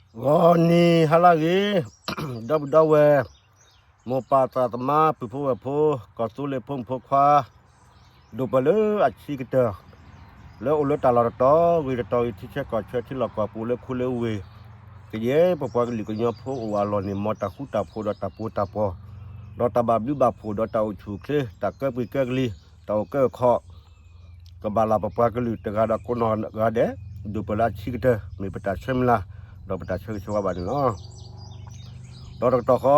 ဂီၤနံၤဟါလၢအဂ့ၤ, ဒီပုၢ်ဒီဝဲၢ်, မိၢ်ပၢ်သရၣ်သမါ ပုၢ်ဖိဝဲၢ်ဖိ, ကီၢ်သူလ့ၤဖိမုၣ်ဖိခွါ, ဒိၣ်ပၢၢ်လၢအဆံးကတၢၢ်, လၢအိၣ်လၢတၢ်လီၢ်တတီၤဂ့ၤတတီၤဂ့ၤ ထံဆၢကီၢ်ဆၢ ထံလီၢ်ကီၢ်ပူၤ လၢခူလၢဝ့ၢ်, ကယဲၢ်ပပှၤကလုာ်ကညီဖိအိၣ်အလီၢ်န့ၣ် မ်တၢ်ဃူတၢ်ဖိးဒီးတၢ်ပူၤတၢ်ပီၤ, ဒီးတၢ်ဘၣ်ဘျုးဘၣ်ဖှိၣ်ဒီးတၢ်အိၣ်ဆူၣ်အိၣ်ချ့ တၢ်ကၢပှ့ၤကၢကလံၤ တၢ်အိၣ်ကၢခီၣ် ကဘၣ်လၢပပှၤကလုာ်တဂၤဒီးကိးနီၢ်ဂၤဒဲး, ဒိၣ်ပၢၢ်လၢအဆံးကတၢၢ် မ့ၢ်ပတၢ်ဆၢမုၢ်လၢ် ဒီးပတၢ်ဆၢဂ့ၤဆၢဝါဘၣ်န့ၣ်လီၤ. ဒီးတကတီၢ်ဃီ,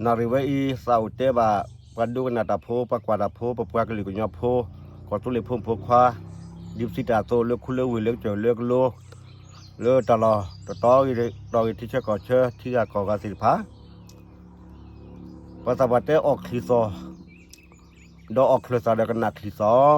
နၣ်ရံၣ်ဝဲအံၤ သးအိၣ်တဲဘၣ် ပှၤဒိကနၣ်တၢ်ဖိ ပှၤကွၢ်တၢ်ဖိ ပပှၤကလုာ်ကညီဖိ, ကီၢ်သူလ့ၤဖိမုၣ်ဖိခွါ, ဒ်ပစံးတၢ်အသိး လၢခူလၢဝ့ၢ် လၢကစၢၢ်လၢကလိ, လၢတၢ်လီၢ်တတီၤဂ့ၤတတီၤဂ့ၤ ထံဆၢကီၢ်ဆၢ ထံဂၤကီၢ်ဂၤသ့ၣ်တဖၣ် ပှၤသးပှၢ်တဲအီၣ်ချံသီၣ်, ဒီးအီၣ်ချၢၣ်သးဒီးကနၣ်ချံသီၣ်, အီၣ်ချၢၣ်သးဒီးကနၣ်ချံသီၣ်,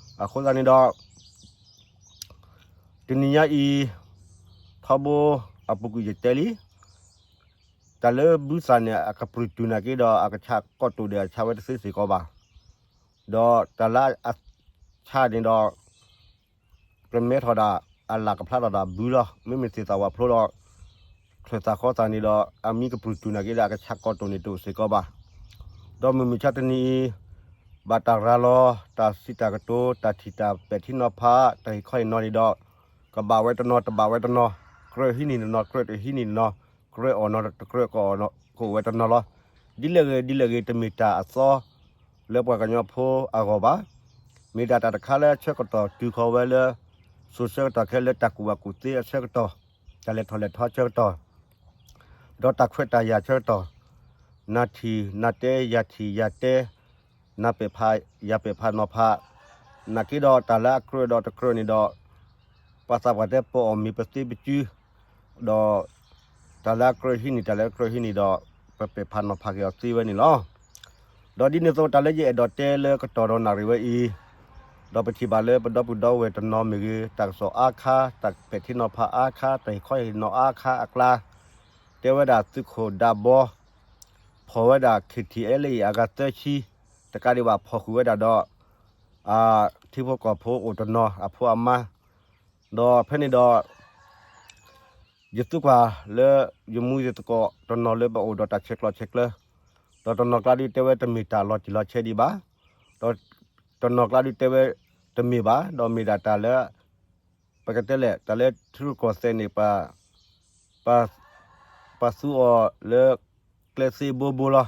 အဃိသတးန့ၣ်ဒီး တနံၤညါအံၤ ထီဘိအပူၤကွံာ်ယတဲလံ, တၢ်လၢဘုသၣ်န့ၣ် အကပြုၢ်တုၤနာ်က့ဒီး အကဆးကီးတိာ်ဒီးအဆးဝဲတသ့စ့ၢ်ကီးဘၣ်, ဒီးတၢ်လၢအဆးန့ၣ်ဒီး ကမဲထီၣ်ဒၣ် အလၣ်ကဖျါထီၣ်ဒၣ်ဘုလီၤ. မ့မ့ၢ်သ့ၣ်သၣ်ဝၣ်ဖျိဒီး ချၢၣ်သးဃီသးန့ၣ်ဒီး အမံကပြုၢ်တုၤနာ်က့ဒီး အကဆးကီးတိာ်န့ၣ်တအိၣ်စ့ၢ်ကီးဘၣ်. ဒီးမုၢ်မဆါတနံၤအံၤ ဘၣ်တၢ်ရၤလီၤ တၢ်စံးတၢ်ကတိၤ တၢ်ထံၣ်တၢ်ပဲာ်ထံနီၤဖး တၢ်ဟ့ၣ်ခီဟ့ၣ်နီၤန့ၣ်ဒီး ကဘၣ်ဝဲတနီၤ တဘၣ်ဝဲတနီၤ, ကြၢးဟံးန့ၢ်တနီၤ ကြၢးတဟံးန့ၢ်တနီၤ, ကြၢးအီၣ်နီၤတကြၢးကအိၣ်ဝဲတနီၤလီၤ. ဒ်လဲၣ်ဂ့ၤဒ်လဲၣ်ဂ့ၤ တမ့ၢ်တၢ်အသီ လၢပှၤကညီဖိအဂီၢ်ဘၣ်. မ့ၢ်ဒၣ်တၢ်တခါလၢအဆၢကတီၢ်တုၤဃီၤဝဲလၢ စိၤဆၢကတီၢ်ခဲလၢတၢ်ကူၣ်ဘၣ်ကူၣ်သ့အဆၢကတီၢ်, တၢ်လဲၤထီၣ်လဲၤထီအဆၢကတီၢ်, ဒီးတၢ်ခွဲးတၢ်ယာ်ဆၢကတီၢ်, နၤထံၣ်နၤတဲ ယၤထံၣ်ယၤတဲ, နၤပဲာ်ဖးယၤပဲာ်ဖးနီၤဖး, နာ်က့ဒီးတၢ်လၢအကြၢးဒီးတကြၢးန့ၣ်ဒီး ပှၤသးပှၢ်တဲပအီၣ်မ့ၤပသ့ပစု, ဒီးတၢ်လၢအကြၢးဟံးန့ၢ် တၢ်လၢအကြၢးဟံးန့ၢ်ဒီး ပပဲာ်ဖးနီၤဖးက့ၤအီၤသ့ဝဲန့ၣ်လီၤ. ဒီးဒ်န့ၣ်အသိးတၢ်လၢယအဲၣ်ဒိးတဲလၢကတီၢ်ဒီးနၣ်ရံၣ်ဝဲအံၤ, ဒီးပထံၣ်ဘၣ်လၢပဒီပုၢ်ဒီဝဲၢ်တနီၤမ့ၢ်ဂ့ၤ တၢ်ကစီၣ်အါခါ တၢ်ပဲာ်ထံနီၤဖးအါခါ တၢ်ဟ့ၣ်ခီဟ့ၣ်နီၤအါခါအကျါ, တဲဝဲဒၣ်သုးခိၣ်ဒးဘီ ဖီၣ်ဝဲဒၣ် ခ့ထံၣ်အဲလအဂၤသၢဆံ, တကးဒံးဘၣ်ဖီၣ်ဃုာ်ဝဲဒၣ်ဒီး အထံဖိကီၢ်ဖိအိၣ်တနီၤ အဖိအမါ, ဒီးဖဲန့ၣ်ဒီး ယသံကွၢ်လၢယမူယသကိးတနီၤလၢပအိၣ်ဒီးတၢ်ဆဲးကျိးဆဲးကျၢ, ဒီးတနီၤကျါဒုးတဲဝဲတမ့ၢ်တၢ်လီၤတံၢ်လီၤဆဲးဒံးဘၣ်, ဒီးတနီၤကျါဒုးတဲဝဲတမ့ၢ်ဘၣ်, ဒီးမ့ၢ်ဒၣ်တၢ်လၢ ပကတဲလဲၣ် တၢ်လၢထံရူၢ်ကီၢ်သဲးန့ၣ် ပ ပသူအီၤလၢကျဲသ့ဘိဘိလီၤ.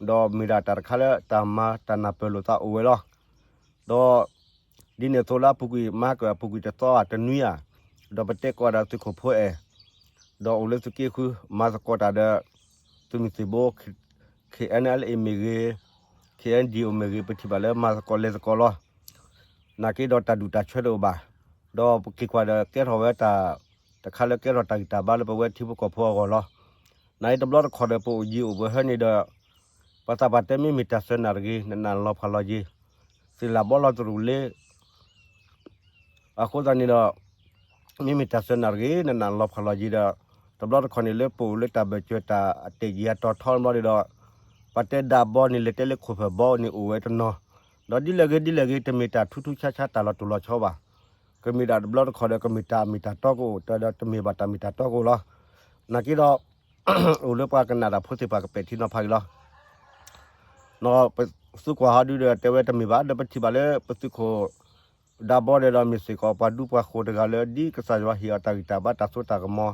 ဒီးမ့ၢ်ဒၣ်တၢ်တခါလၢတၢ်မၤတၢ်နၢ်ပၢၢ်လိာ်သးအိၣ်ဝဲလီၤ. ဒီးဒ်န့ၣ်အသိးလၢအပူၤကွံာ် မၤဟါကၢၣ်အပူၤကွံာ်တသီဧါ တနွံဧါ, ဒီးပတဲကိးဂၤဒဲးသုးခိၣ်ဖိအဲၣ်, ဒီးအိၣ်လၢသုးက့ဃု မၤသကိးတၢ်ဒီး သုးမုၢ်သံၣ်ဘိ ခ့ၣ်အဲၣ်အဲလ်အ့မ့ၢ်ဂ့ၤ, ခ့ၣ်အဲၣ်ဒံၣ်အိၣ်မ့ၢ်ဂ့ၤ ပထံၣ်ဘၣ်လၢမၤသကိးလဲၤသကိးလီၤ. နာ်က့ဒီးတၢ်ဒူၣ်တၢ်ဆၢတအိၣ်ဘၣ်, ဒီးပက့ၤကွၢ်ဒီးကဲထီၣ်ဝဲတၢ် တခါလၢကဲထီၣ်တၢ်ဂံၢ်တၢ်ဘါလၢပဝဲထံဖိကီၢ်ဖိအဂီၢ်လီၤ. နာ်အံၤတဘျီတခီၣ်ဒီးပအိၣ်ယံၤအိၣ်ဘှံးဟဲန့ၣ်ဒီး ပှၤသးပှၢ်တဲမ့မ့ၢ်တၢ်ဆၢနၢ်တဂ့ၤ နနၢ်လီၤဖးလီၤယံၤ, သ့ၣ်လၣ်ဘီလီၤတရူးလ့ အဃိသတးန့ၣ်ဒီး မ့မ့ၢ်တၢ်ဆၢနၢ်တဂ့ၤ နနၢ်လီၤဖးလီၤယံၤဒီး တဘျီတခီၣ်န့ၣ်လၢပအိၣ်လၢတၢ်ဘၢၣ်စၢၤတၢ်အတ့ၢ်ယံၤအတီၤထီတဘျီန့ၣ်ဒီး ပှၤတဲဒးဘီန့ၣ် လဲၤတဲလၢခိၣ်ဖၢၣ်ဘီန့ၣ်အိၣ်ဝဲတနီၤ, ဒီးဒ်လဲၣ်ဂ့ၤဒ်လဲၣ်ဂ့ၤ တမ့ၢ်တၢ်ထူးထူးဆါဆါတၢ်လီၤတူၢ်လီၤဆီဘၣ်. ကမ့ၢ်ဒၣ်တဘျီတခီၣ်ဒီး ကမ့ၢ်တၢ်မ့ၢ်တၢ်တီကအိၣ် တၢ်ဒီးတမ့ၢ်ဘၣ်တၢ်မ့ၢ်တၢ်တီကအိၣ်လီၤ. နာ်က့ဒီး အိၣ်လၢပှၤကနၣ်တၢ်ဖိသ့ၣ်တဖၣ်ကပဲာ်ထံနီၤဖးက့ၤလီၤ. ပသုကွၢ်ဟီဒုဒီးတဲဝဲတမ့ၢ်ဘၣ် ဒီးပထံၣ်ဘၣ်လၢပသုးခိၣ် ဒးဘီဒီး မ့ၢ်စ့ၢ်ကီးပှၤဒူပှၤဃိၤတဂၤလၢ ဒ်ကစၢ်ယွၤဟ့ၣ်အီၤတၢ်ဂံၢ်တၢ်ဘါတၢ်စိတၢ်ကမီၤ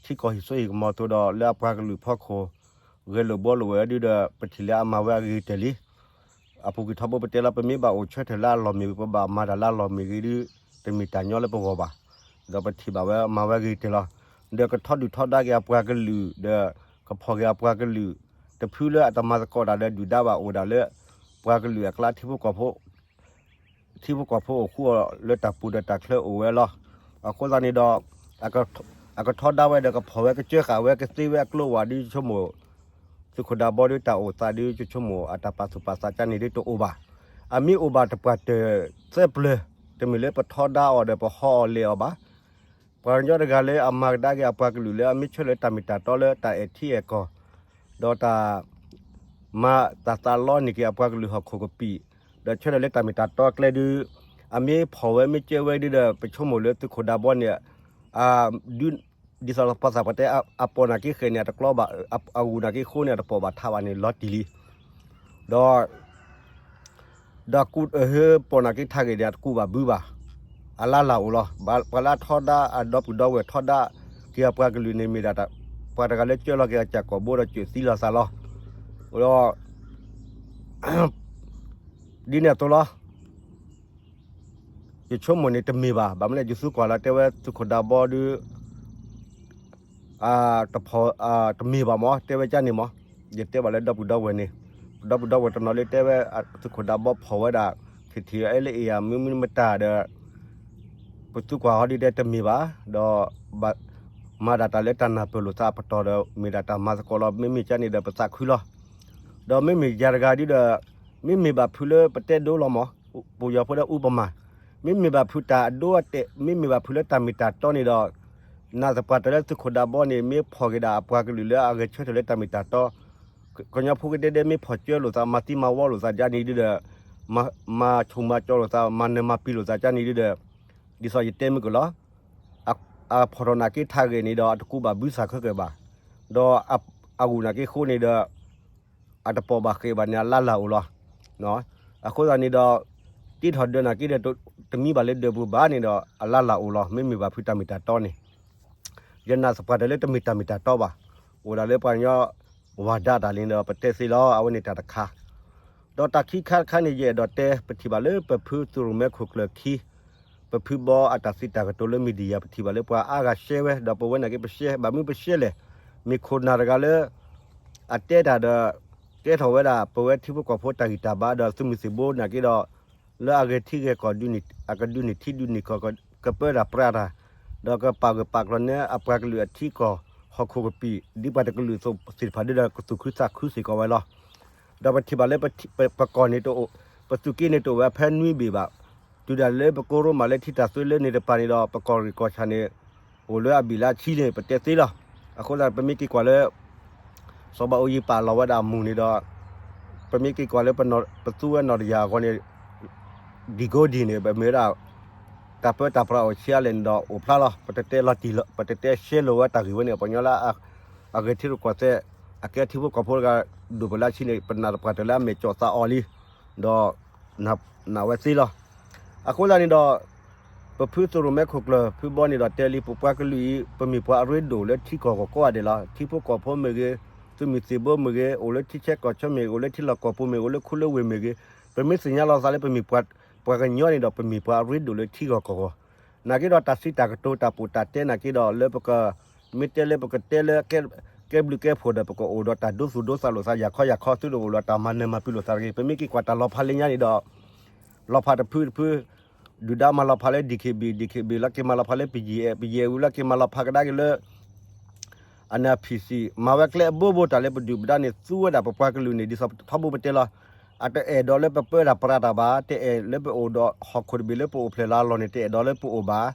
ထံကီၢ်ဟံၣ်စိဟံၣ်ကမီၤအသိးဒီး လၢအပှၤကလုာ်ဖီခိၣ် ဂဲၤလိာ်ဘှီလိာ်ဝဲဒုဒီး ပထံၣ်လၢအမၤဝဲအဂ့ၤကတၢၢ်လံ. အပူၤကွံာ်ထီဘိပတဲလီၤ ပမ့ၢ်ဘၣ်အိၣ်ဆၢထၢၣ်လၢအလီၢ်မ့ၢ်ဂ့ၤ ပဘၣ်မၤတၢ်လၢအလီၢ်မ့ၢ်ဂ့ၤဒု တမ့ၢ်တၢ်ညီလၢပဂီၢ်ဘၣ်. ဒီးပထံၣ်ဘၣ်ဝဲမၤဝဲအဂ့ၤကတၢၢ်လီၤ. ဒီးကထီဒုၣ်ထီဒါက့ၤအပှၤကလုာ်ဒီး ကဖီၣ်က့ၤအပှၤကလုာ် တဖုလၢအတမၤသကိးတၢ်ဒီးဒုၣ်ဒါဘၣ်အိၣ်ဒၣ်လၢ ပှၤကလုာ်အကျါ ထံဖိကီၢ်ဖိ ထံဖိကီၢ်ဖိအိၣ်ဃူအီၤလၢတၢ်ပူၤဒီးတၢ်ချၢအိၣ်ဝဲလီၤ. အဃိသတးန့ၣ်ဒီး အကထီဒါဝဲဒီးကဖီၣ်ဝဲကစၢဃာ်ဝဲကသ့ဝဲအကျိဝဲဒု ယဆိကမိၣ် သုးခိၣ်ဒးဘီဒုတၢ်အိၣ်သးဒု ယဆိကမိၣ်အတၢ်ပာ်သူၣ်ပာ်သးကန့ၣ်ဒုတအိၣ်ဘၣ်. အမ့ၢ်အိၣ်ဘၣ်တပှၢ်တၢၢ်သၢပျၢၤ တမ့ၢ်လၢပထီဒါအီၤဒီးပဟီအီၤလဲၤအီၤဘၣ်. ပှၤကညီတဂၤလၢအမၤကဒါက့ၤအပှၤကလုာ်လၢအမ့ၢ်ဆၢလၢတၢ်မ့ၢ်တၢ်တီလၢတၢ်အဲၣ်ထံအဲၣ်ကီၢ် ဒီးတၢ်မၤတၢ်သးလီန့ၢ်က့ၤအပှၤကလုာ်ဟီၣ်ခိၣ်ကပံာ် ဒီးဆၢထၢၣ်လၢတၢ်မ့ၢ်တၢ်တီကျဲဒု အမ့ၢ်ဖီၣ်ဝဲမ့ၢ်ကၢဝဲဒ်ဒီး ပဆိကမိၣ်လၢသုးခိၣ်ဒးဘီန့ၣ် ဒ်သိးပှၤသးပှၢ်တဲ အပိာ်နာ်က့ဃဲၤန့ၣ် အတကျီဘၣ်, အဂူၢ်နာ်က့ဃိန့ၣ် အတပိာ်ဘၣ်ထးဘၣ်န့ၣ်လီၤတံၢ်လံ. ဒီး ဒီးကူးဟဲပိာ်နာ်က့ထးဂ့ၤန့ၣ် အတကူးဘၣ်ဘုဘၣ်, အလၢ်လၢ်အိၣ်လီၤ. ပှၤလၢအထီဒါ အဒီပုၢ်ဒီဝဲၢ်ထီဒါ က့ၤအပှၤကလုာ်န့ၣ်မ့ၢ်ဒၣ် ပှၤတဂၤလၢကၢလီၤက့ၤအစၢ်ကိာ်ဘိဒီးစၢၤသံလီၤသးလီၤ. ဒီး ဒ်န့ၣ်အသိးလီၤ. ယဆိကမိၣ်န့ၣ်တမ့ၢ်ဘၣ်. ဘၣ်မနုၤလဲၣ် ယသူကွၢ်လီၤတဲဝဲသုးခိၣ်ဒးဘီဒု တမ့ၢ်ဘၣ်မး တဲဝဲကန့ၣ်မး. ယတဲဘၣ်လၢဒီပုၢ်ဒီဝဲၢ်န့ၣ်, ဒီပုၢ်ဒီဝဲၢ်တနီၤလၢတဲဝဲ သုးခိၣ်ဒးဘီဖီၣ်ဝဲဒၣ် ခ့ထံၣ်အလၢအ့ၣ်ယၤ မ့မ့ၢ်မတၤဒီး ပသူကွၢ်ဟီဒ်တဲတမ့ၢ်ဘၣ်, ဒီး မၤဒၣ်တၢ်လၢတၢ်နၢ်ပၢၢ်လိာ်သးအပတီၢ်ဒီး မ့ၢ်ဒၣ်တၢ်မၤသကိးလီၤ. မ့မ့ၢ်ကန့ၣ်ဒီးပသးခုလီၤ. ဒီးမ့မ့ၢ်ယၤတဂၤဒ်ဒီး မ့မ့ၢ်ဘၣ်ဖုးလၢပတဲဒိလီၤမး, ပယီၤဖိဒီးဥပမၤ, မ့မ့ၢ်ဘၣ်ဖုးတၢ်အဒိအတဲာ် မ့မ့ၢ်ဘၣ်ဖုးလၢတၢ်မ့ၢ်တၢ်တီန့ၣ်ဒီး နာ်သပှၢ်တၢၢ်လၢသုးခိၣ်ဒးဘီန့ၣ် မ့ၢ်ဖီၣ်က့ၤဒၣ်အပှၤကလုာ်လၢအဂဲၤဆၢထၢၣ်လၢတၢ်မ့ၢ်တၢ်တီ ကညီဖိကဒဲဒဲမ့ၢ်ဖီၣ်ကၢလိာ်သး မၤသံမၤဝီလိာ်သးဒ်န့ၣ်ဒ်ဒီး မၤဆူၣ်မၤကၠီလိာ်သး မၤနၢၤမၤပျံၤလိာ်သးဒ်န့ၣ်ဒ်ဒီး ဒ်သိးယတဲမ့ၢ်ကလီၤ. အဖီၣ်ထီၣ်နာ်က့ထးဂ့ၤန့ၣ်ဒီး အတကူးဘၣ်ဘုစၢ်ခဲကဲဘၣ်, ဒီးအဂူၢ်နာ်က့ဃိန့ၣ်ဒီး အတပိာ်ဘၣ်ဃဲးဘၣ်န့ၣ် အလၢ်လၢ်အိၣ်လီၤ. အဃိသတးန့ၣ်ဒီး တ့ထီၣ်ဒၢးနာ်က့ဒီး တမံဘၣ်လၢဒၢးပူၤဘၣ်န့ၣ်ဒီး အလၢ်လၢ်အိၣ်လီၤ. မ့မ့ၢ်ဘၣ်ဖုးတၢ်မ့ၢ်တၢ်တီန့ၣ် ယနာ်သပှၢ်တၢၢ်လၢတမ့ၢ်တၢ်မ့ၢ်တၢ်တီဘၣ်. အိၣ်ဒၣ်လၢပှၤကညီ ဝၤဒၣ်တၢ်လံဒီး ပတဲသ့လီၤ. အဝဲန့ၣ်တၢ်တခါ ဒီးတၢ်ခံခါတခါန့ၣ် ယအဲၣ်ဒိးတဲ ပထံၣ်ဘၣ်လၢပဖုသုးရိၣ်မဲခိၣ်ကျၢၢ်ခံ ပဖုဘီအတၢ်စံးတၢ်ကတိၤလၢ media ပထံၣ်ဘၣ်လၢပှၤအါဂၤ share ဝဲ ဒီးပဝဲနာ်က့ပ share ဘၣ်မနုၤပ share လဲၣ်. မ့ၢ်ခိၣ်နၢ်တဂၤလၢ အတဲတၢ်ဒီး ကဲထီၣ်ဝဲဒၣ် ပဝဲထံဖိကီၢ်ဖိတၢ်ဂံၢ်တၢ်ဘါဒီးသုးမုၢ်သံၣ်ဘိနာ်က့ဒီး လၢအဂဲၤထံဂဲၤကီၢ် အကဒုးန့ၢ်ထံဒုးန့ၢ်ကီၢ် ကပၢတၢ်ပြးတၢ် ဒီးကပာ်ဂၢၢ်ပာ်ကျၢၤန့ၢ်အပှၤကလုာ်အထံကီၢ်ဟီၣ်ခိၣ်ကပံာ် ဒ်ပှၤတကလုာ်အသိးသ့ၣ်တဖၣ်ဒ်ဒီး ကသူၣ်ခုသးခုစ့ၢ်ကီးဝဲလီၤ. ဒီးပထံၣ်ဘၣ်လၢပကီၢ်န့ၣ်တအိၣ် ပသုးက့န့ၣ်တအိၣ်ဝဲဖဲနွံဘ့ၣ်ဘၣ်. တုၤဒၣ်လၢပကိရိမးလၢထံတၢ်သွဲလၢန့ၣ်တပၤန့ၣ်ဒီး ပကီၢ်ရ့ၣ်ကီၢ်ဆၣ်န့ၣ် အိၣ်လၢအဘံၣ်လၢအဆံန့ၣ် ပတဲသ့လီၤ. အဃိသတး ပမ့ၢ်က့ၤကွၢ်လၢ စီၤဘးအူယံၤပာ်လီၤဝဲဒၣ်အမူးန့ၣ်ဒီး ပမ့ၢ်က့ၤကွၢ်လၢ ပသူဝဲနီၣ်တယၢ်အဂီၢ်န့ၣ် ဒံၣ်ကိဒံၣ်န့ၣ် ပမ့ၢ်ဝဲဒၣ် တၢ်ပၢတၢ်ပြးအိၣ်ဆံးအါလဲၣ်န့ၣ်ဒီး အိၣ်ဖျါလီၤ. ပတတဲလီၤတံၢ်လီၤ ပတတဲရှဲလိာ်ဝဲတၢ်ဂ့ၢ်ဝဲန့ၣ် ပှၤကညီလၢ အဂဲၤထံရူၢ်ကီၢ်သဲး အကဲထံဖိကီၢ်ဖိတဂၤ ဒိၣ်ပလၢဆံးန့ၣ် ပနာ်သပှၢ်တၢၢ်လၢအမဲာ်ကၠီၣ်သးအီၤလံ ဒီး နာ်ဝဲသ့လီၤ. အဃိသတးန့ၣ်ဒီး ပဖုသုးရိၣ်မဲခိၣ်ကျၢၢ် ဖုဘီန့ၣ်ဒီးတဲလံ ပပှၤကလုာ်အံၤ ပမ့ၢ်ပှၤအရ့ဒိၣ်လၢထံကီၢ်ကိးဂၤဒဲးလီၤ. ထံဖိကီၢ်ဖိမ့ၢ်ဂ့ၤ, သုးမုၢ်သံၣ်ဘိမ့ၢ်ဂ့ၤ, အိၣ်လၢထံဆဲးကီၢ်ဆၢမ့ၢ်ဂ့ၤ, အိၣ်လၢထံလီၢ်ကီၢ်ပူၤမ့ၢ်ဂ့ၤ, အိၣ်လၢခူလၢဝ့ၢ်မ့ၢ်ဂ့ၤ, ပမ့ၢ်သ့ၣ်ညါလီၤသးလၢပမ့ၢ်ပှၤ ပှၤကညီန့ၣ်ဒီး ပမ့ၢ်ပှၤအရ့ဒိၣ်လၢထံကီၢ်ကိးဂၤ နာ်က့ဒီးတၢ်စံးတၢ်ကတိၤတၢ်ပိာ်တၢ်တဲနာ်က့ဒီး လၢပက မ့ၢ်တဲလၢပကတဲလၢ ကဲဘျုးကဲဖှိၣ်ဒီး ပကအိၣ်ဒီးတၢ်ဒိသူၣ်ဒိသးလိာ်သး ယၤခီယၤခီ သုတအိၣ်ဒီးတၢ်မၤနၢၤမၤပျံၤလိာ်သးတဂ့ၤ. ပမ့ၢ်က့ၤကွၢ်တၢ်လီၤဖးလၢညါန့ၣ်ဒီး လီၤဖးတဖုတဖု ဒုၣ်ဒါမၤလီၤဖးလၢ DKB, DKB လၢက့ၤမၤလီၤဖးလၢ ပယဲၢ်, ပယဲၢ်ဝံၤလၢက့ၤမၤလီၤဖးကဒါက့ၤလၢ NRPC မၤဝဲကျဲအဘိဘိ တၢ်လၢပဒုၣ်ပဒါန့ၣ် သူဝဲဒၣ်ပပှၤကလုာ်န့ၣ် ဒ်သိးထီဘိပတဲလီၤ. အတအဲၣ်ဒိးလၢပပၢတၢ်ပြးတၢ်ဘၣ်, တအဲၣ်လၢပအိၣ်ဒီးဟီၣ်ခိၣ်တဘ့ၣ်လၢပအိၣ်ဖျဲၣ်လီၤအလီၢ်န့ၣ် တအဲၣ်ဒိးလၢပအိၣ်ဘၣ်.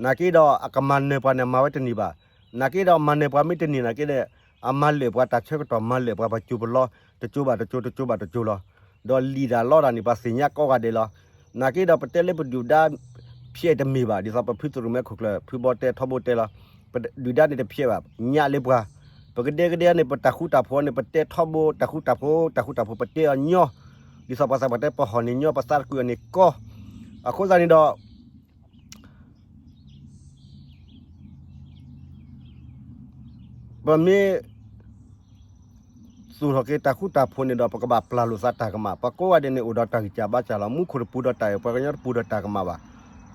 နာ်က့ဒီးအကမၤနၢၤပှၤန့ၣ် မၤဝဲတန့ၢ်ဘၣ်. နာ်က့ဒီးမၤနၢၤပှၤမ့ၢ်တန့ၢ်နာ်က့ဒီး အမၤလၢာ်ပှၤတၢ်ဆၢကတီၢ် မၤလၢာ်ပှၤပှၤကၠိပလီ တကၠိဘၣ်တကၠိ တကၠိဘၣ်တကၠိလီၤ. ဒီးလံာ်တၢ်လီတၢ်န့ၣ် ပှၤသ့ၣ်ညါကိးဂၤဒဲးလီၤ. နာ်က့ဒီးပတဲလၢပဒုၣ်ပဒါ ဖျဲးတမ့ၢ်ဘၣ်, ဒ်သိးပဖုသုးရိၣ်မဲခိၣ်ကျၢၢ် ဖုဘီတဲထီဘိတဲလီၤ. ပဒုၣ်ဒါန့ၣ်တဖျဲးဘၣ်, ညးလၢပှၤ ပကဒဲကဒဲန့ၣ် ပတၢ်ဃူတၢ်ဖိးန့ၣ် ပတဲထီဘိ တၢ်ဃူတၢ်ဖိး တၢ်ဃူတၢ်ဖိး ပတဲအီၤညီ, ဒ်သိးပှၤသးပှၢ်တဲ ပဟီၣ်န့ၣ်ညီ ပသးတကုာ်အီၤန့ၣ်ကီ. အဃိသတးန့ၣ်ဒီး ပမ့ၢ် သူၣ်ထီၣ်က့ၤတၢ်ဃူတၢ်ဖိးန့ၣ်ဒီး ပကဘၣ်ပျၢ်လိာ်သးတၢ်ကမၣ်. ပှၤကိးဂၤဒဲးန့ၣ် အိၣ်ဒီးတၢ်ဂံၢ်စၢ်ဘါစၢ်လီၤ. မူခိၣ်တပူၤဒီးတၢ်အဲၣ်, ပှၤကညီတပူၤဒီးတၢ်ကမၣ်ဘၣ်.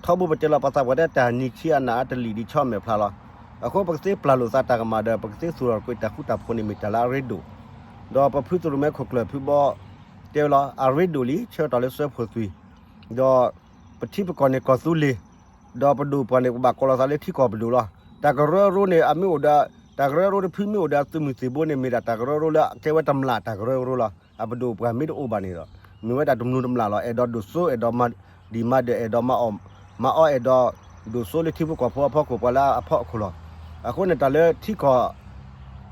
ထီဘိပတဲလီၤ ပှၤသးပှၢ်တဲတၢ်နံၤဆံးအနးအတလံာ်ဒံးဆီမဲာ်ဖျါလီၤ. အဃိပကသ့ပျၢ်လိာ်သးတၢ်ကမၣ်ဒီး ပကသ့သူၣ်ထီၣ်ကွံာ်တၢ်ဃူတၢ်ဖိးန့ၣ် မ့ၢ်တၢ်လၢအရ့ဒိၣ်. ဒီးပဖုသုးရိၣ်မဲခိၣ်ကျၢၢ်ဖုဘီ တဲဝဲလီၤ အရ့ဒိၣ်လံ ဆၢကတီၢ်လၢစၢဖှိၣ်သွံၣ် ဒီးပထံပကီၢ်န့ၣ်ကီၢ်သူလ့ၤ, ဒီးပဒိၣ်ပှၤန့ၣ် ပဘၣ်ကိးလီၤသးလၢထံကီၢ်ပဒိၣ်လီၤ. တၢ်ကရၢကရိန့ၣ် အမ့ၢ်အိၣ်ဒီး တၢ်ကရၢကရိတဖုမ့ၢ်အိၣ်ဒီးသုးမုၢ်သံၣ်ဘိန့ၣ် မ့ၢ်ဒၣ်တၢ်ကရၢကရိလၢကဲဝဲတမျၢ်တၢ်ကရၢကရိလီၤ. အပဒိၣ်ပှၤမ့ၢ်တအိၣ်ဘၣ်န့ၣ်ဒီး မ့ၢ်ဝဲဒၣ်တမျိးတမျၢ်လီၤ. အဲၣ်ဒိးဒိၣ်စိ အဲၣ်ဒိးမၤဒံၣ်မၤဒၢး အဲၣ်ဒိးမၤအီၣ်မၤအီ အဲၣ်ဒိးဒိၣ်စိလၢထံဖိကီၢ်ဖိအဖီခိၣ် ပှၤလၢအဖီခိၣ်လီၤ. အဃိန့ၣ်တၢ်လၢထံကီၢ်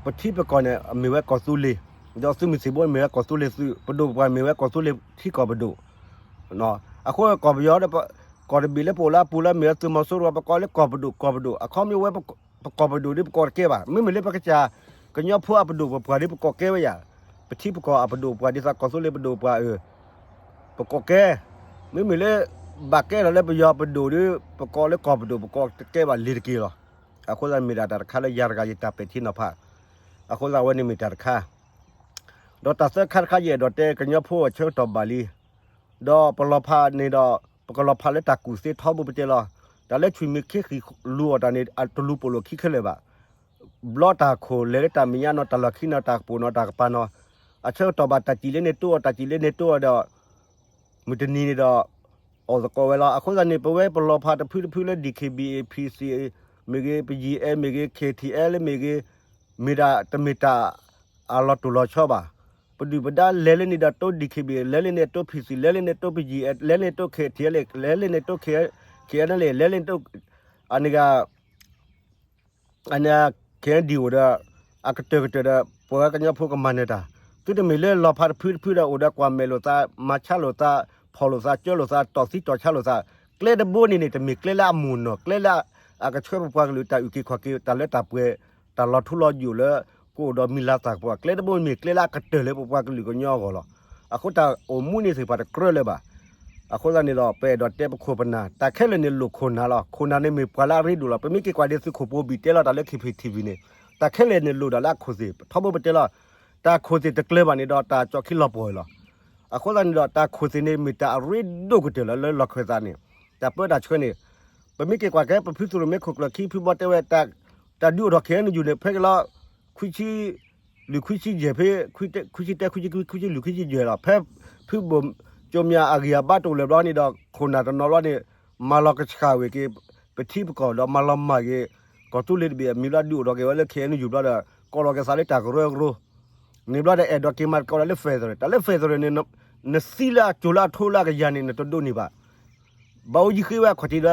ပထံပကီၢ်န့ၣ် မ့ၢ်ဝဲကီၢ်သူလ့ၤ, ဒီးသုးမုၢ်သံၣ်ဘိမ့ၢ်ဝဲကီၢ်သူလ့ၤသုး, ပဒိၣ်ပှၤမ့ၢ်ဝဲကီၢ်သူလ့ၤထံကီၢ်ပဒိၣ်. အဃိကီၢ်ပယီၤဒီး ကီၢ်တဘ့ၣ်လၢပအိၣ်လၢအပူၤလၢအမ့ၢ်ဝဲသုးမီၤစိရိၤ ပကိးလၢကီၢ်ပဒိၣ် ကီၢ်ပဒိၣ် အခီပညီဝဲ ပကီၢ်ပဒိၣ်ဒီးပကိးတကဲဘၣ်. မ့မ့ၢ်လၢပကစၢ် ကညီဖိအပဒိၣ်ပပှၢ်ဒီးပကိးကဲဝဲယၤ, ပထံပကီၢ်အပဒိၣ်ပှၢ် ဒ်သိးကီၢ်သူလ့ၤပဒိၣ်ပှၢ်အၢ ပကိးကဲ, မ့မ့ၢ်လၢ ဘၣ်ကဲထီၣ်လၢပယီၤပဒိၣ်ဒီး ပကိးလၢကီၢ်ပဒိၣ် ပကိးတကဲဘၣ်လ့ၤတက့ၤလီၤ. အဃိသတးမ့ၢ်ဒၣ်တၢ်တခါလၢယၤတဂၤယတၢ်ပဲာ်ထံနီၤဖး, အဃိသတးအဝဲန့ၣ်မ့ၢ်တၢ်တခါ ဒီးတၢ်သၢခါတခါယအဲၣ်ဒိးတဲကညီဖိအဆၢကတီၢ်ဘၣ်လံ, ဒီးပလီၤဖးန့ၣ်ဒီး ပကလီၤဖးလၢတၢ်ကူၣ်သ့ထီဘိပတဲလီၤ. တၢ်လၢဆွေမုၣ်ခ့ဃံးလူၤအီၤတၢ်န့ၣ် အတလူၤပိာ်လိာ်ခံခဲလၢာ်ဘၣ်. ဘျီတၢ်ခိၣ်လဲၤလၢတၢ်မဲာ်ညါနီၤ တၢ်လီၢ်ခံနီၤ တၢ်ကပိာ်နီၤ တၢ်ကပၤနီၤ, အဆၢကတီၢ်ဘၣ်တၢ်စံၣ်လၢန့ၣ်တိၢ်အီၤ တၢ်စံၣ်လၢန့ၣ်တိၢ်အီၤဒီး မုၢ်တနံၤန့ၣ်ဒီး အိၣ်သကိးဝဲလီၤ. အဃိသတးန့ၣ် ပဝဲပလီၤဖးတဖုတဖုလၢ D K B A P C မ့ၢ်ဂ့ၤ ပ ယဲၢ် မ့ၢ်ဂ့ၤ K T L မ့ၢ်ဂ့ၤ မ့ၢ်ဒၣ်တမ့ၢ်တၢ်အလီၤတိၢ်လီၤဆီဘၣ်. ပဒုၣ်ပဒါလဲၤလၢန့ၣ်ဒီးတိၢ် D K B A လဲၤလၢန့ၣ်တိၢ် P C လဲၤလၢန့ၣ်တိၢ် ပ ယဲၢ် လဲၤလၢန့ၣ်တိၢ် K T L လဲၤလၢန့ၣ်တိၢ် K N L လဲၤလၢန့ၣ်တိၢ် အန့ၣ်ဂ့ၤ အန့ၣ် K N D O ဒီး အကတၢၢ်ကတၢၢ်ဒီး ပဝဲကညီဖိကမၤနၢၤတၢ်, သုတမ့ၢ်လၢလီၤဖးတဖုတဖုဒီး အိၣ်ဒီးကွၢ်မဲာ်လိာ်သး မၤဆါလိာ်သး ဖီၣ်လိာ်သး ကၢလိာ်သး တီၢ်သံတီၢ်ဆါလိာ်သး, ကျဲတဘိန့ၣ်န့ၣ် တမ့ၢ်ကျဲလၢအမိၢ်နီၢ် ကျဲလၢအကဆှၢပပှၤကလုာ်တၢ်အုၣ်က့ၤခီၣ်က့ၤ တၢ်လၢတၢ်ပှဲၤ တၢ်လီၤထူလီၤယိာ်လၢ ကအိၣ်ဒီးမံၤလၤသၣ်ကပီၤ ကျဲတဘိမ့ၢ်ကျဲလၢအကတၢၢ်လၢပပှၤကလုာ်ကညီအဂီၢ်လီၤ. အဃိတၢ်အိၣ်မူန့ၣ်သ့ၣ်တဖၣ်တကြၢးလၢၤဘၣ်. အဃိသတးန့ၣ်ဒီး ပအဲၣ်ဒိးတဲပခိၣ်ပနၢ် တၢ်ခဲလၢာ်န့ၣ်လိၣ်ခိၣ်နၢ်လီၤ. ခိၣ်နၢ်န့ၣ်မ့ၢ်ပှၤလၢအရ့ဒိၣ်လီၤ. ပမ့ၢ်က့ၤကွၢ်ဒ်သုးခိၣ်ပိဘံၣ်တဲလီၤတၢ်လၢ K P T V န့ၣ် တၢ်ခဲလၢာ်န့ၣ်လိၣ်ဒၣ်လၢအခိၣ်သ့ၣ် ထီဘိပတဲလီၤ. တၢ်ခိၣ်သ့ၣ်တကျၢၤဘၣ်န့ၣ်ဒီးတၢ်ကၠီၣ်ခံလီၤပှီၢ်လီၤ. အဃိသတးန့ၣ်ဒီး တၢ်ခိၣ်သ့ၣ်န့ၣ်မ့ၢ်တၢ်အရ့ဒိၣ်ကတၢၢ်လီၤလၢလီၢ်ခၢၣ်သးန့ၣ် တၢ်ပၢတၢ်ဆှၢန့ၣ် ပမ့ၢ်က့ၤကွၢ်က့ၤ ပဖုသရိၣ်မဲခိၣ်ကျၢၢ်ခံဖုဘီတဲဝဲ တၢ်ဒုးအိၣ်ထီၣ် K N U န့ၣ် ဖဲကလီ ခွံဆံ လွံၢ်ခွံဆံယဲၢ်ဖဲ ခွံဆံတၢ ခွံဆံခွံ ခွံဆံလွံၢ် ခွံဆံယဲၢ်လီၤ. ဖဲဖုဘိၣ်ကၠိမၠးအဂံၢ်အဘါတအိၣ်လၢၤဘျီန့ၣ်ဒီး ခိၣ်နၢ်တနီၤဘျီန့ၣ် မၤလီၤကဆှၣ်ဝဲက့ၤ ပထံပကီၢ်ဒီးမၤလီၤမၢ်က့ၤ ကီၢ်သူလ့ၤတဘ့ၣ်အမံၤဘျီ ဒုးအိၣ်ထီၣ်က့ၤဝဲလၢ K N U ဘျီဒီး ကိးလီၤက့ၤသးလၢတၢ်ကရၢကရိ န့ၣ်ဘျီဒီး အဲၣ်ဒိးက့ၤမၤသကိးတၢ်လၢ federal တၢ်လၢ federal န့ၣ် နသံလၢအကၠိၤလၢအထိလၢအကယၤန့ၣ် နတဒိးန့ၢ်ဘၣ်. ဘၣ်အိၣ်ယံၤဃ့ဝဲအခီၣ်ထံးဒီး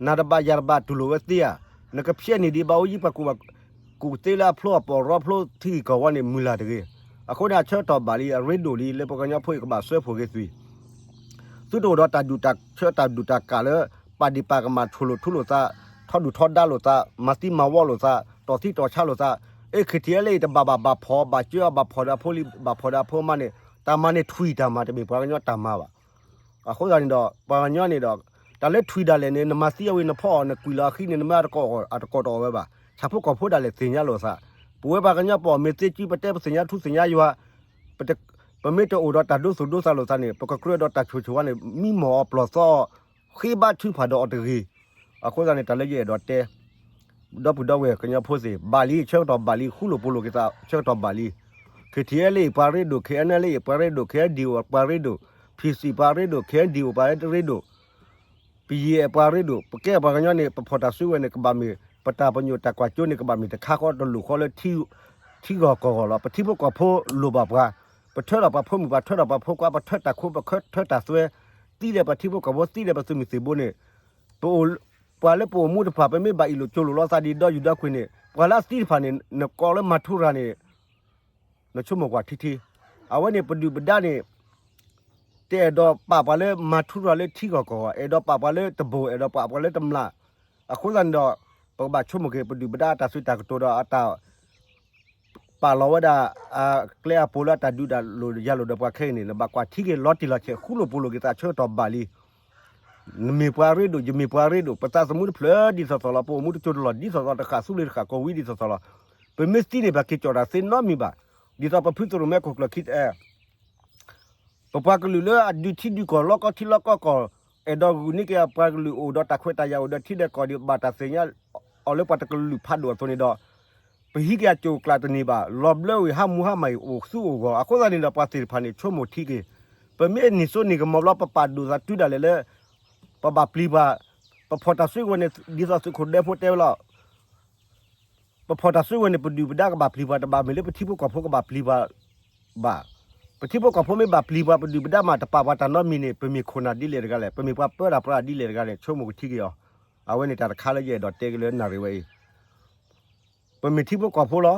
နၤတဘၣ်ယၤတဘၣ်တူၢ်လိာ်ဝဲသ့ဧါ. နကဖျဲးန့ၢ်ဒံးဘၣ်အိၣ်ယံၤပှၤကူၣ်ဘၣ်ကူၣ်သ့လၢအဖျိအပီၢ်ရီဖျိထံဂ့ၢ်ကီၢ်ဝီန့ၣ် မုၢ်လၢ်တဂ့ၤ. အဃိန့ၣ် အဆၢကတီၢ်ဘၣ်လံ အရ့ဒိၣ်လံ လၢပှၤကညီဖိအံၤကဘၣ်စၢဖှိၣ်က့ၤသွံၣ် သုတအိၣ်ဒီးတၢ်ဒုၣ်တၢ်ဆၢတၢ်ဒုၣ်တၢ်ကၣ်လၢ ပာ်ဒံးပာ်ကမၣ် ဆိၣ်လိာ်ထူလိာ်သး ထီဒုၣ်ထီဒါလိာ်သး မၤသံမၤဝီလိာ်သး တီၢ်သံတီၢ်ဆါလိာ်သး အ့ K T L အံၤတဘၣ်ဘၣ်ဘၣ်ဖီၣ် ဘၣ်ကၢအီၤ ဘၣ်ဖီၣ်ဒီးအဖိလံ ဘၣ်ဖီၣ်ဒီးအဖိမါန့ၣ် တၢ်မၤန့ၣ်ထွံၣ်တၢ်မၤ တမ့ၢ်ပှၤကညီတၢ်မၤဘၣ်. အဃိသတးန့ၣ်ဒီး ပှၤကညီန့ၣ်ဒီး တၢ်လၢထွံၣ်ဒၣ်လဲာ်န့ၣ် နမၤသံအဝံၤနဖီၣ်အီၤ နကွံာ်လီၤအဃံန့ၣ် နမ့ၢ်အတကိးတအိၣ်ဝဲဘၣ်. ဆၣ်ဖိကီၢ်ဖိဒၣ်လဲာ်သ့ၣ်ညါလိာ်သး ပဝဲပှၤကညီပအီၣ်မ့ၢ်သ့စု ပတဲပသ့ၣ်ညါထူသ့ၣ်ညါယွၤ ပမ့ၢ်တအိၣ်ဒီးတၢ်ဒိသူၣ်ဒိသးလိာ်သးန့ၣ် ပကကြၢးဒီးတၢ်ဆိၣ်ဆိၣ်ဝါန့ၣ် မံမီၢ်အီၤပျီၢ်သီအီၤ ဃ့ဘါထုကဖၣ်ဒီးအီၤတဂ့ၤ. အဃိသတးန့ၣ် တၢ်လၢယအဲၣ်ဒိးတဲ ဒီပုၢ်ဒီဝဲၢ်ကညီဖိသ့ၣ် ဘၣ်လံ ဆၢကတီၢ်ဘၣ်လံ ဃူလိာ်ဖိးလိာ်က့ၤသး ဆၢကတီၢ်ဘၣ်လံ. K T L အံၤပှၤရ့ဒိၣ် K N L A ပှၤရ့ဒိၣ် K N D O ပှၤရ့ဒိၣ် P C ပှၤရ့ဒိၣ် K N D O ပှၤရ့ဒိၣ် ပယံၤအဲၣ်ပှၤရ့ဒိၣ် ပကဲပှၤကညီန့ၣ် ပဖီၣ်တၢ်စုဝဲန့ၣ် ကဘၣ်မ့ၢ် ပတၢ်ပညိၣ်တၢ်ကွၢ်စိန့ၣ် ကဘၣ်မ့ၢ်တခါဃီတလိၣ်ဃီလၢ ထံဂီၢ်ကီၢ်ဂီၢ်လီၤ. ပထံဖိကီၢ်ဖိလိၣ်ဘၣ်ပှၤ ပထၢထီၣ်ပှၤဖိမုၣ် ပှၤထၢထီၣ်ပှၤဖိခွါ ပထၢတၢ်ခိ ပထၢတၢ်သွဲ သံဒီးပှၤထံဖိကီၢ်ဖိ သံဒီးပသုးမုၢ်သံၣ်ဘိန့ၣ် ပအိၣ် ပှၤလၢပအိၣ်မူတဖၣ် ပမ့ၢ်ဘၣ်အ့ၣ်လိာ်ကၠိလိာ်လိာ်သးဒ်ဒီယုၢ်ဒီခွံၣ်န့ၣ် ပှၤလၢအသံတဖၣ်န့ၣ် နကိးလၢမၤထူရၤန့ၣ် နဆိကမိၣ်ကွၢ်ထံထံ အဝဲန့ၣ်ပဒုၣ်ပဒါန့ၣ် တအဲၣ်ဒိးပာ်ပှၤလၢမၤထူရၤလၢထံဂီၢ်ကီၢ်ဂီၢ် အဲၣ်ဒိးပာ်ပှၤလၢတဘိ အဲၣ်ဒိးပာ်ပှၤလၢတမျၢ် အဃိသတးန့ၣ်ဒီး ပကဘၣ်ဆိကမိၣ်က့ၤ ပဒုၣ်ပဒါအတၢ်သုးတၢ်ကတိၤဒီးအတၢ် ပာ်လီၤဝဲဒၣ် အကျဲအပိၤလၢအတၢ်ဒုးတၢ်လိၣ်ယၤလိာ်ဒီးပှၤခဲအံၤန့ၣ် နဘၣ်ကွၢ်ထံက့ၤလီၤတံၢ်လီၤဆဲး ဃူလိာ်ဖိးလိာ်က့ၤသးဆၢကတီၢ်ဘၣ်လံ. နမ့ၢ်ပှၤရ့ဒိၣ် ယမ့ၢ်ပှၤရ့ဒိၣ် ပသးသမူတဖျၢၣ်ဒ်သိးသိးလီၤ ပအိၣ်မူတကၠိတလီၢ်ဒ်သိးသိး တဃၣ်သူလ့ၤတဃၣ်ကီၢ်ဝံၤဒ်သိးသိးလီၤ. ပမ့ၢ်သံန့ၣ် ပက့ၤကၠီၣ်တၢ်သ့နီတမံၤဘၣ်. ဒ်သိးပဖုသရိၣ်မဲခိၣ်ကျၢၢ်ခံတအဲၣ် ပပှၤကလုာ်လၢအဒုးထံဒုးကီၢ်လီၢ်ကီၢ်ထံလီၢ်ကီၢ်ကီၢ် အဲၣ်ဒိးဂုာ်န့ၢ်က့ၤအပှၤကလုာ်အိၣ်ဒီးတၢ်ခွဲးတၢ်ယာ်အိၣ်ဒီးထံဒီးကီၢ်ဒီး ဘၣ်တၢ်သ့ၣ်ညါအီၤလၢပှၤတကလုာ်ဖးဒိၣ်အသိးန့ၣ်ဒီး ပဟံးက့ၤအကၠိၣ်ကျးတန့ၢ်ဘၣ် လီၤဘျၢဝံၤဟးမူဟးမၤအံၤအိၣ်သူအိၣ်ဂီၢ် အဃိသတးန့ၣ်ဒီးပှၤသ့ၣ်တဖၣ်န့ၣ် ဆိကမိၣ်ထံက့ၤ ပမ့ၢ်နံၤစိနံၤကမီၤဘျီ ပပာ်ဒိၣ်သးတုၤဒၣ်လဲာ်လၢ ပဘၣ်ပျံၤပှၤ ပဖီၣ်တၢ်စုကဝဲၤန့ၣ် ဒ်သိးသုးခိၣ်ဒဲဖိတဲဝဲလီၤ ပဖီၣ်တၢ်စုကဝဲၤန့ၣ် ပဒုၣ်ပဒါကဘၣ်ပျံၤပှၤ တဘၣ်မ့ၢ်လၢပထံဖိကီၢ်ဖိကဘၣ်ပျံၤပှၤဘၣ်. ပထံဖိကီၢ်ဖိမ့ၢ်ဘၣ်ပျံၤပှၤ ပဒုၣ်ပဒါမးတပာ်ပှၤတၢ်နီတမံၤန့ၣ် ပမ့ၢ်ခိၣ်နၢ်ဒ်လဲၣ်တဂၤလဲၣ် ပမ့ၢ်ပှၤပၢတၢ်ပြးဒ်လဲၣ်တဂၤန့ၣ် ဆိကမိၣ်ကထံက့ၤအီၤ. အဝဲန့ၣ်တၢ်တခါလၢယအဲၣ်ဒိးတဲက့ၤလၢနၣ်ရံၣ်ဝဲအံၤ ပမ့ၢ်ထံဖိကီၢ်ဖိလီၤ.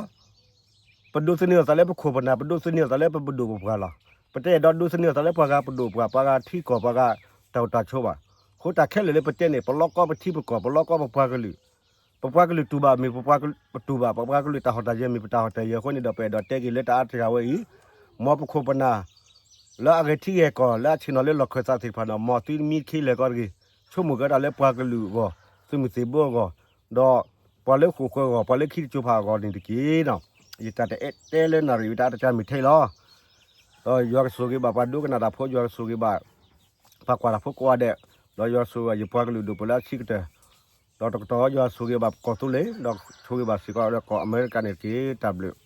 ပဒိးသန့ၤအသးလၢပခိၣ်ပနၢ် ပဒိးသန့ၤအသးလၢပပဒိၣ်ပပှၢ်လီၤ. ပတအဲၣ်ဒိးဒိးသန့ၤအသးလၢပှၤဂၤပဒိၣ်ပှၢ် ပှၤဂၤထံကီၢ် ပှၤဂၤတၢ်အိၣ်တၢ်ဆိးဘၣ်. အဃိတၢ်ခဲလၢာ်လၢပတဲန့ၣ် ပလီၢ်ကီပထံပကီၢ် ပလီၢ်ကီပပှၤကလုာ်, ပပှၤကလုာ်တူၢ်ဘၣ်မ့ၢ်ပပှၤကလုာ်တူၢ်ဘၣ်, ပပှၤကလုာ်တၢ်ဟီၣ်တၢ်ယၢၤမ့ၢ်ပတၢ်ဟီၣ်တၢ်ယၢၤအဃိန့ၣ်ဒီး ပအဲၣ်ဒိးတဲက့ၤလၢတၢ်အါတဂၤဝဲအံၤ, မ်ပခိၣ်ပနၢ် လၢအဂဲၤထံဂဲၤကီၢ် လၢအဆ့ၣ်နီၤလၢလီၢ်ခၢၣ်သးသ့ၣ်တဖၣ်န့ၣ် မ်သုတမံခ့လဲၣ်ကီးတဂ့ၤ, ဆိကမိၣ်က့ၤတၢ်လၢပှၤကလုာ်အဂီၢ်, သုးမုၢ်သံၣ်ဘိအဂီၢ်, ဒီးပှၤလၢဃိာ်ဃၢၤအဂီၢ်, ပှၤလၢခံတစိၤဖၣ်အဂီၢ်န့ၣ်တက့ၢ်နီၤ. ယတၢ်တအဲၣ်တဲလၢနၣ်ရံၣ်ဝံၤတၢ်အါတကၢ်မ့ၢ်ထဲအံၤလီၤ. ဒီးယွၤကဆိၣ်ဂ့ၤဘၣ်ပှၤဒိကနၣ်တၢ်ဖိ, ယွၤကဆိၣ်ဂ့ၤဘၣ် ပှၤကွၢ်တၢ်ဖိကိးဂၤဒဲး, ဒီးယွၤကဆိၣ်ဂ့ၤဘၣ်ယပှၤကလုာ်ဒိၣ်ပှၤလၢအဆံးကတၢၢ်, ဒီးတကတီၢ်ယွၤဆိၣ်ဂ့ၤဘၣ်ပကီၢ်သူလ့ၤ, ဒီးဆိၣ်ဂ့ၤဘၣ်စ့ၢ်ကီးဒီးကီၢ်အမဲရကၤန့ၣ်တက့ၢ်. တၢ်ဘျုး